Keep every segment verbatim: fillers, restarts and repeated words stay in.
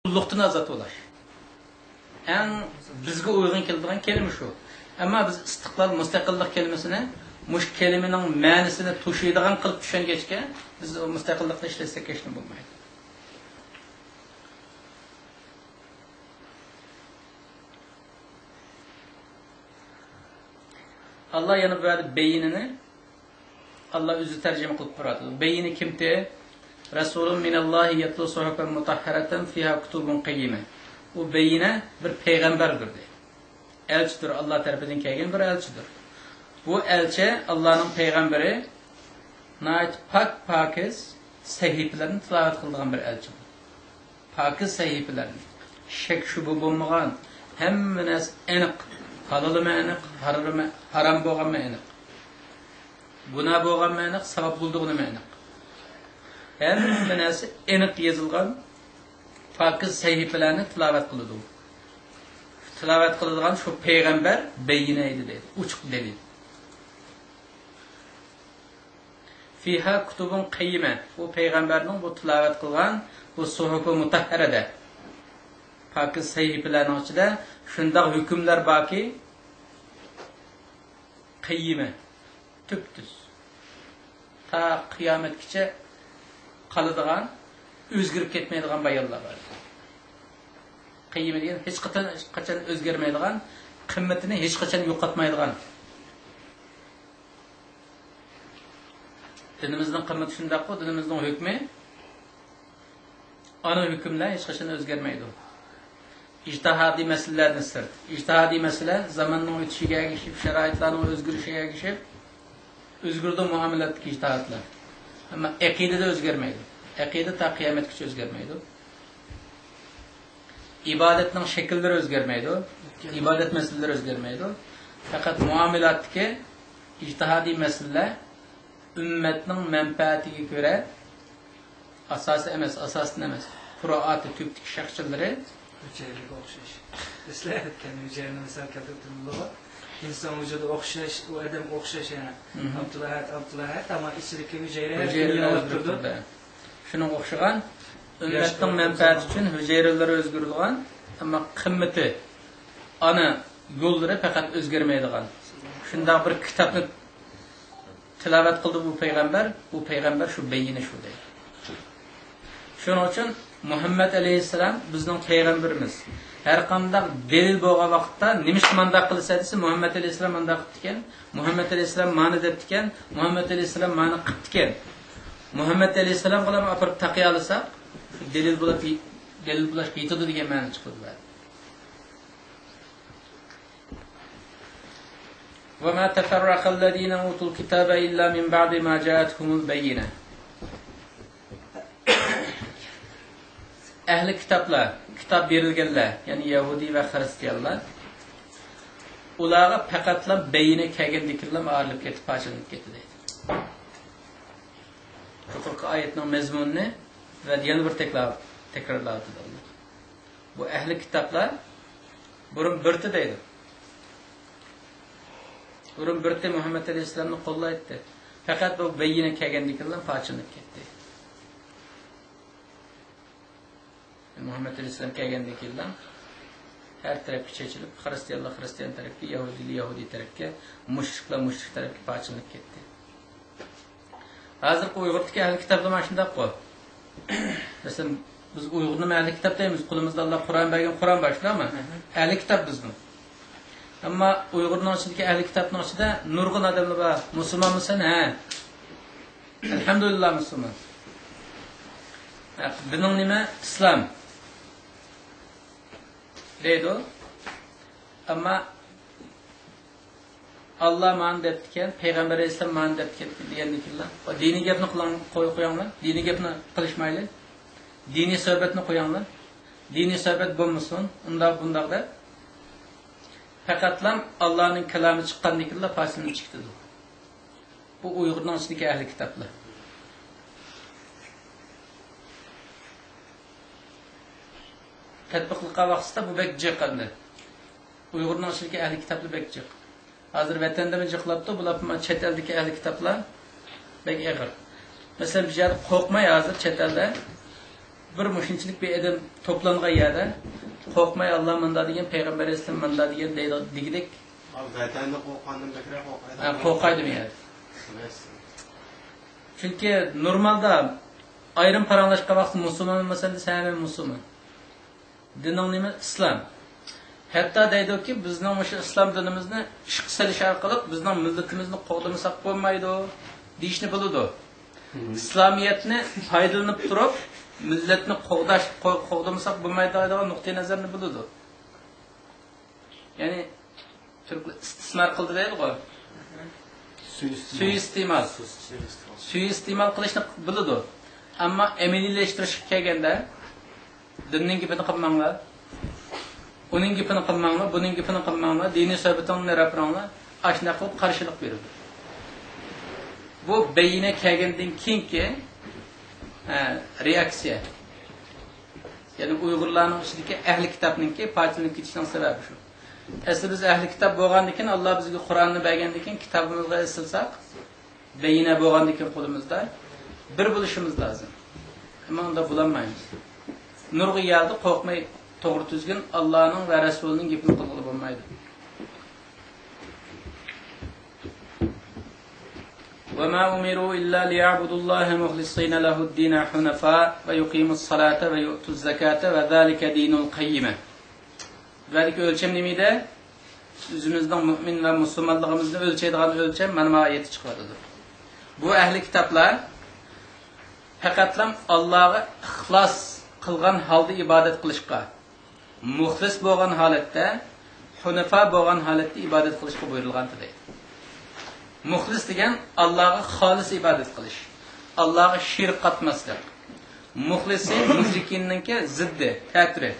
قۇللۇقتىن ئازاد بولاش. ئەڭ بىزگە ئۇيغۇن كېلىدىغان كەلىمە شۇ. ئەمما بىز ئىستىقلال، مۇستەقىللىق كەلىمىسىنى مۇشۇ كەلىمىنىڭ مەنىسىنى تۇشۇيدىغان قىلىپ چۈشەنگەچكە، بىز مۇستەقىللىقنى ئىشلەتسەك ھېچنېمە بولمايدۇ. ئاللا يەنە بۇ يەردە بەينىنى ئاللا ئۆزى تەرجىمە قىلىپ بېرىۋاتىدۇ. بەينى كىمتى؟ رەسۇلۇن مىنەللاھى يەتلۇ سۇھۇفەن مۇتەھھەرەتەن فىھا كۇتۇبۇن قەييىمە. ئۇ بەينە بىر پەيغەمبەردۇر، دەيدۇ. ئەلچىدۇر، ئاللا تەرىپىدىن كەلگەن بىر ئەلچىدۇر. بۇ ئەلچى، ئاللانىڭ پەيغەمبىرى، ناھايىتى پاك، پاكىز سەھىپىلەرنى تىلاۋەت قىلىدىغان بىر ئەلچىدۇر. پاكىز سەھىپىلەرنى، شەك شۈبھە بولمىغان، ھەممە نەرسە ئېنىق، ھالالىمۇ ئېنىق، ھارامى-، ھارام بولغانمۇ ئېنىق، گۇناھ بولغانمۇ ئېنىق، ساۋاب بولىدىغىنىمۇ ئېنىق. ھەممە نەرسە ئېنىق يېزىلغان پاكىز سەھىپىلەرنى تىلاۋەت قىلىدۇ. تىلاۋەت قىلىدىغان شۇ پەيغەمبەر بەييىنە ئىدى دەيدۇ، ئوچۇق دەلىل. فىھا كۇتۇبۇن قەييىمە. بۇ پەيغەمبەرنىڭ بۇ تىلاۋەت قىلغان بۇ سۇھۇفى مۇتەھھەرەدە، پاكىز سەھىپىلەرنىڭ ئىچىدە شۇنداق ھۆكۈملەر باركى، قەييىمە، تۈپتۈز، تا قىيامەتكىچە قالىدىغان، ئۆزگىرىپ كەتمەيدىغان بايانلار بار. قەييىمە دېگەن ھېچقاچان، قاچان ئۆزگەرمەيدىغان، قىممىتىنى ھېچقاچان يوقاتمايدىغان. دىنىمىزنىڭ قىممىتى شۇنداققۇ، دىنىمىزنىڭ ھۆكمى، ئانا ھۆكۈملەر ھېچقاچان ئۆزگەرمەيدۇ. ئىجتىھادىي مەسىلىلەردىن سىرت. ئىجتىھادىي مەسىلە زاماننىڭ ئۆتۈشىگە ئەگىشىپ، شارائىتلارنىڭ ئۆزگىرىشىگە ئەگىشىپ ئۆزگىرىدۇ مۇئامىلاتتىكى ئىجتىھادلار. ئەمما ئەقىدىدە ئۆزگەرمەيدۇ. ئەقىدە تا قىيامەتكىچە ئۆزگەرمەيدۇ. ئىبادەتنىڭ شەكىللىرى ئۆزگەرمەيدۇ. ئىبادەت مەسىلىلىرى ئۆزگەرمەيدۇ. پەقەت مۇئامىلاتتىكى ئىجتىھادىي مەسىلىلەر ئۈممەتنىڭ مەنپەئەتىگە كۆرە، ئاساسىي ئەمەس، ئاساسىدىن ئەمەس، پۇرۇئاتى، تۈپتىكى شاخچىلىرى. ھۈجەيرىگە ئوخشاش. بىزلەر ئۆتكەن ھۈجەيرىنى مىسال كەلتۈردۇق. ئىنسان ۋۇجۇدى ئوخشاش، ئۇ ئادەم ئوخشاش يەنە. مھم. ئابدۇلئەھەد، ئابدۇلئەھەد، ئەمما ئىچىدىكى ھۈجەيرە ھەر كۈنى ھۈجەيرىلەر يېڭىلىپ ئۆزگىرىپ تۇرىدۇ. تۇرىدۇ. شۇنىڭغا ئوخشىغان، ئۈممەتنىڭ مەنپەئەتى ئۈچۈن ھۈجەيرىلەر ئۆزگىرىدىغان، ئەمما قىممىتى، ئانا يوللىرى پەقەت ئۆزگەرمەيدىغان. شۇنداق بىر كىتابنى تىلاۋەت قىلدى بۇ پەيغەمبەر، بۇ پەيغەمبەر شۇ بەييىنە شۇ دەيدۇ. شۇنىڭ ئۈچۈن مۇھەممەد ئەلەيھىسسالام بىزنىڭ پەيغەمبىرىمىز. ھەر قانداق دەلىل بولغان ۋاقىتتا، نېمىشقا مانداق قىلىسەن دېسە، مۇھەممەد ئەلەيھىسسالام مانداق قىپتىكەن، مۇھەممەد ئەلەيھىسسالام مانا دەپتىكەن، مۇھەممەد ئەلەيھىسسالام مانا قىپتىكەن. مۇھەممەد ئەلەيھىسسالامغىلا ئاپىرىپ تاقىيالىساق، دەلىل بولاپ، دەلىل بولاشقا يېتىدۇ دېگەن مەنىنى چىقىرىدۇ. وما تفرق الذين أوتوا الكتاب إلا من بعد ما جاءتهم البينة. ئەھلى كىتابلار، كىتاب بېرىلگەنلەر، يەنى يەھۇدىي ۋە خىرىستىيانلار، ئۇلارغا پەقەتلا بەينە كەلگەندىكىنلا ئايرىلىپ كېتىپ، پارچىلىنىپ كەتتى دەيدۇ. يۇقىرىقى ئايەتنىڭ مەزمۇنىنى ۋە يەنە بىر تەكرار، تەكرارلاۋاتىدۇ ئاللا. بۇ ئەھلى كىتابلار بۇرۇن بىرتى دەيدۇ. بۇرۇن بىرتى مۇھەممەد ئەلەيھىسسالامنى قوللايتتى. پەقەت بۇ بەييىنە كەلگەندىن كېيىنلا پارچىلىنىپ كەتتى. مۇھەممەد ئەلەيھىسسالام كەلگەندىن كېيىنلا ھەر تەرەپكە چېچىلىپ، خىرىستىيانلار خىرىستىيان تەرەپكە، يەھۇدىيلار يەھۇدىي تەرەپكە، مۇشرىكلار مۇشرىك تەرەپكە پارچىلىنىپ كەتتى. ھازىرقى ئۇيغۇردىكى ئەھلى كىتابلار مانا شۇنداققۇ. مەسىلەن، بىز ئۇيغۇرنىمۇ ئەھلى كىتاب دەيمىز، قولىمىزدا ئاللا قۇرئان بەرگەن، قۇرئان بار، شۇنداقمۇ؟ مھم. ئەھلى كىتاب بىزنىڭ. ئەمما ئۇيغۇرنىڭ ئىچىدىكى ئەھلى كىتابنىڭ ئىچىدە نۇرغۇن ئادەملەر بار. مۇسۇلمانمۇسەن؟ ھە. ئەلھەمدۇلىللا، مۇسۇلمان. ھە، بۇنىڭ نېمە؟ ئىسلام. دەيدۇ. ئەمما ئاللا مانا دەپتىكەن، پەيغەمبەر ئەلەيھىسسالام مانا دەپتىكەن دېگەندىن كېيىنلا، دىنىي گەپنى قىلىڭ، قوي-، قويۇڭلار، دىنىي گەپنى قىلىشمايلى، دىنىي سۆھبەتنى قويۇڭلار، دىنىي سۆھبەت بولمىسۇن، ئۇنداق بۇنداق دەپ، پەقەتلا ئاللانىڭ كالامى چىققاندىن كېيىنلا پارچىلىنىپ چىقىدۇ. بۇ ئۇيغۇرنىڭ ئىچىدىكى ئەھلى كىتابلار. تەتبىقلىققا باقسىلا، بۇ بەك جىق ئەمدى. ئۇيغۇرنىڭ ئىچىدىكى ئەھلى كىتابلار بەك جىق. ھازىر ۋەتەندىمۇ جىقلاپتۇ، بۇلار چەت ئەلدىكى ئەھلى كىتابلار بەك ئېغىر. مەسىلەن، بىر يەردە قورقماي ھازىر چەت ئەلدە بىر مۇشۇنچىلىك بىر ئادەم توپلانغان يەردە قورقماي، ئاللا مۇنداق دېگەن، پەيغەمبەر ئەلەيھىسسالام مۇنداق دېگەن دەيدۇ-، دېگۈدەك. ۋەتەندە قورققاندىن بەكرەك قورقايدۇ. ھە، قورقايدۇ بۇ يەردە. چۈنكى نورمالدا ئايرىم پاراڭلاشقان ۋاقىتتا مۇسۇلمانمۇسەن دېسە، ھە، مەن مۇسۇلمان. دىنىڭ نېمە؟ ئىسلام. ھەتتا دەيدۇكى، بىزنىڭ مۇشۇ ئىسلام دىنىمىزنى ئىشقا سېلىش ئارقىلىق بىزنىڭ مىللىتىمىزنى قوغدىمىساق بولمايدۇ، دېيىشنى بىلىدۇ. ئىسلامىيەتنى پايدىلىنىپ تۇرۇپ، مىللەتنى قوغداش، قو-، قوغدىمىساق بولمايدۇ دەيدىغان نۇقتىئى نەزەرنى بىلىدۇ. يەنى، تۈركلەر ئىستىسمار قىلدى دەيدىغۇ. سۇيىئىستېمال. سۇيىئىستېمال. سۇيىئىستېمال قىلىشنى بىلىدۇ. ئەمما ئەمەلىيلەشتۈرۈشكە كەلگەندە، دىننىڭ گېپىنى قىلماڭلار. ئۇنىڭ گېپىنى قىلماڭلار، بۇنىڭ گېپىنى قىلماڭلار، دىنىي سۆھبىتىڭلارنى ئېلىپ بېرىڭلار. ئاشۇنداق قىلىپ قارشىلىق بېرىدۇ. بۇ بەينە كەلگەندىن كېيىنكى، ئە، رېئاكسىيە. يەنى ئۇيغۇرلارنىڭ ئىچىدىكى ئەھلى كىتابنىڭكى پارچىلىنىپ كېتىشىنىڭ سەۋەبى شۇ. ئەسلى بىز ئەھلى كىتاب بولغاندىكىن، ئاللا بىزگە قۇرئاننى بەرگەندىكىن، كىتابىمىزغا ئېسىلساق، بەينە بولغاندىكىن قولىمىزدا، بىر بولۇشىمىز لازىم. ئەمما ئۇنداق بولالمايمىز. نۇرغۇن يەردە قورقماي، توغرا تۈزگۈن ئاللانىڭ ۋە رەسۇلىنىڭ گېپىنى قىلغىلى بولمايدۇ. وما أمروا إلا ليعبدوا الله مخلصين له الدين حنفاء ويقيموا الصلاة ويؤتوا الزكاة وذلك دين القيمة. بۇ يەردىكى ئۆلچەم نېمە ئىدى؟ ئۆزىمىزنىڭ مۇئمىن ۋە مۇسۇلمانلىقىمىزنى ئۆلچەيدىغان ئۆلچەم مانا ما ئايەتتە چىقىۋاتىدۇ. بۇ ئەھلى كىتابلار پەقەتلا ئاللاغا ئىخلاس قىلغان ھالدا ئىبادەت قىلىشقا، مۇخلىس بولغان ھالەتتە، ھۇنەفا بولغان ھالەتتە ئىبادەت قىلىشقا بۇيرۇلغان دەيدۇ. مۇخلىس دېگەن ئاللاغا خالىس ئىبادەت قىلىش، ئاللاغا شېرىك قاتماسلىق. مۇخلىسى مۇشرىكىننىڭكى زىددى، تەتۈرى.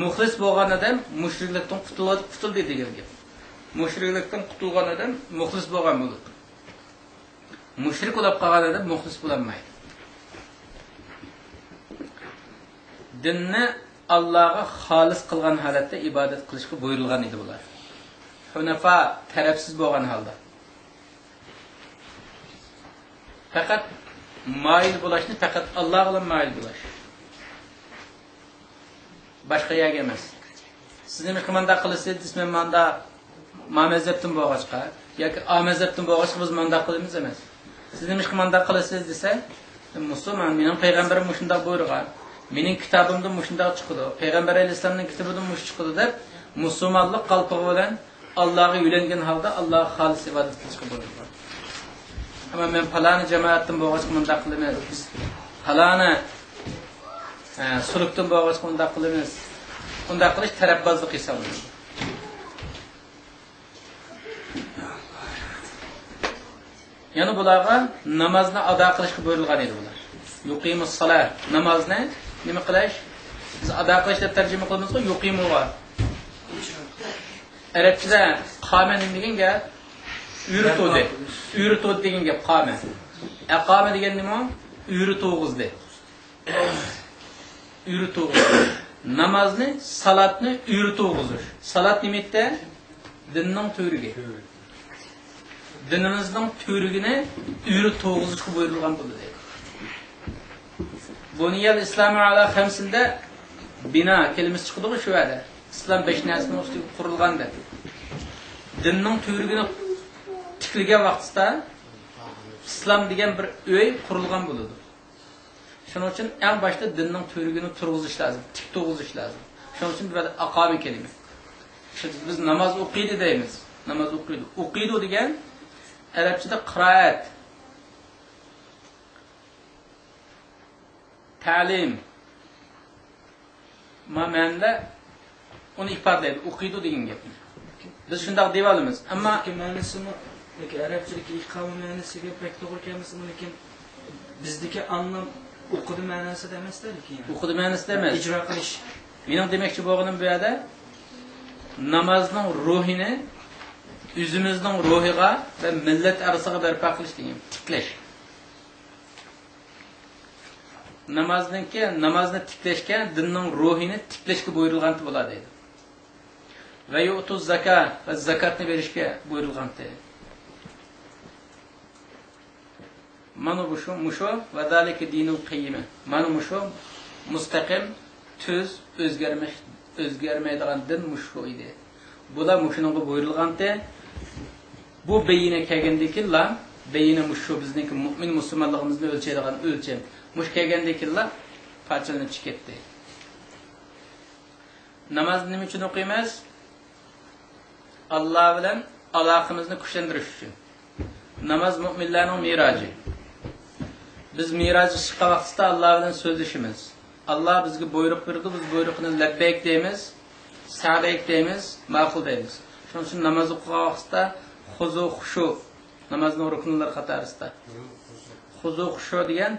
مۇخلىس بولغان ئادەم مۇشرىكلىقتىن قۇتۇلغان، قۇتۇلدى دېگەن گەپ. مۇشرىكلىقتىن قۇتۇلغان ئادەم مۇخلىس بولغان بولىدۇ. مۇشرىك بولۇپ قالغان ئادەم مۇخلىس بولالمايدۇ. دىننى ئاللاغا خالىس قىلغان ھالەتتە ئىبادەت قىلىشقا بۇيرۇلغان ئىدى بۇلار. ھۇنەفا، تەرەپسىز بولغان ھالدا. پەقەت مايىل بولۇشنى پەقەت ئاللاغىلا مايىل بولۇش. باشقا يەرگە ئەمەس. سىز نېمىشقا مانداق قىلىسىز دېسە، مەن ماندا ما مەزھەپتىن بولغاچقا ياكى ئا مەزھەپتىن بولغاچقا بىز مانداق قىلىمىز ئەمەس. سىز نېمىشقا مانداق قىلىسىز دېسە، مۇسۇلمان، مېنىڭ پەيغەمبىرىم مۇشۇنداق بۇيرۇغان، مېنىڭ كىتابىمدىن مۇشۇنداق چىقىدۇ، پەيغەمبەر ئەلەيھىسسالامنىڭ كىتابىدىن مۇشۇ چىقىدۇ دەپ، مۇسۇلمانلىق قالپىقى بىلەن ئاللاغا يۆلەنگەن ھالدا ئاللاغا خالىس ئىبادەت قىلىشقا بۇيرۇلغان. ئەمما مەن پالانى جامائەتتىن بولغاچقا مۇنداق قىلىمىز، بىز پالانى، ئە، سۇلۇكتىن بولغاچقا مۇنداق قىلىمىز. ئۇنداق قىلىش تەرەپبازلىق ھېسابلىنىدۇ. يەنە بۇلارغا نامازنى ئادا قىلىشقا بۇيرۇلغان ئىدى بۇلار. يۇقىمۇس سالا، نامازنى نېمە قىلىش؟ بىز ئادا قىلىش دەپ تەرجىمە قىلىمىزغۇ، يۇقىمۇغا. ئەرەبچىدە قامە نېمە دېگەن گەپ؟ ئۆرە تۇردى. ئۆرە تۇردى دېگەن گەپ قامە. ئەقامە دېگەن نېمە؟ ئۆرە تۇرغۇزدى. ئۆرە تۇرغۇزۇش. نامازنى، سالاتنى ئۆرە تۇرغۇزۇش. سالات نېمە ئىدى؟ دىننىڭ تۈۋرۈكى. دىنىمىزنىڭ تۈۋرۈكىنى ئۆرە تۇرغۇزۇشقا بۇيرۇلغان بولدى. بۇنىيەل ئىسلامۇ ئالا خەمسىندە بىنا كەلىمىسى چىقىدىغۇ شۇ يەردە. ئىسلام بەش نەرسىنىڭ ئۈستىگە قۇرۇلغان دەپ. دىننىڭ تۈۋرۈكىنى تىكلىگەن ۋاقتىدا ئىسلام دېگەن بىر ئۆي قۇرۇلغان بولىدۇ. شۇنىڭ ئۈچۈن ئەڭ باشتا دىننىڭ تۈۋرۈكىنى تۇرغۇزۇش لازىم، تىك تۇرغۇزۇش لازىم. شۇنىڭ ئۈچۈن بۇ يەردە ئاقامە كەلىمە. شۇ بىز ناماز ئوقۇيدۇ دەيمىز. ناماز ئوقۇيدۇ. ئوقۇيدۇ دېگەن ئەرەبچىدە قىرائەت، تەلىم، ما مەنىدە ئۇنى ئىپادىلەيدۇ، ئوقۇيدۇ دېگەن گەپنى. بىز شۇنداق دەۋالىمىز. ئەمما بىزدىكى مەنىسىمۇ، لېكىن ئەرەبچىدىكى ئىقامە مەنىسىگە بەك توغرا كەلمىسىمۇ، لېكىن بىزدىكى ئاڭلام ئوقۇدى مەنىسىدە ئەمەستە، لېكىن يەنى ئوقۇدى مەنىسىدە ئەمەس. ئىجرا قىلىش. مېنىڭ دېمەكچى بولغىنىم بۇ يەردە نامازنىڭ روھىنى ئۆزىمىزنىڭ روھىغا ۋە مىللەت ئارىسىغا بەرپا قىلىش دېگەن، تىكلەش. نامازنىڭكى، نامازنى تىكلەشكە، دىننىڭ روھىنى تىكلەشكە بۇيرۇلغانتى بۇلار دەيدۇ. ۋە يۇئتۇز زاكا، ۋە زاكاتنى بېرىشكە بۇيرۇلغانتى. مانا مۇشۇ، مۇشۇ، ۋەزالىكە دىنۇل قەييىمە. مانا مۇشۇ مۇستەقىم، تۈز، ئۆزگەرمەي، ئۆزگەرمەيدىغان دىن مۇشۇ ئىدى. بۇلار مۇشۇنىڭغا بۇيرۇلغانتى. بۇ بەيىنە كەلگەندىن كېيىنلا، بەيىنە مۇشۇ بىزنىڭكى مۇئمىن مۇسۇلمانلىقىمىزنى ئۆلچەيدىغان ئۆلچەم. مۇشۇ كەلگەندىن كېيىنلا پارچىلىنىپ چىقىپ كەتتى. نامازنى نېمە ئۈچۈن ئوقۇيمىز؟ ئاللا بىلەن ئالاقىمىزنى كۈچلەندۈرۈش ئۈچۈن. ناماز مۇئمىنلارنىڭ مىراجى. بىز مىراجغا چىققان ۋاقتىدا ئاللا بىلەن سۆزلىشىمىز. ئاللا بىزگە بۇيرۇق بېرىدۇ، بىز بۇيرۇقىنى لەببەيك دەيمىز، سەدەيك دەيمىز، ماقۇل دەيمىز. شۇنىڭ ئۈچۈن ناماز ئوقۇغان ۋاقتىدا خۇزۇ خۇشۇ، نامازنىڭ رۇكنلىرى قاتارىسىدا. خۇزۇ خۇشۇ دېگەن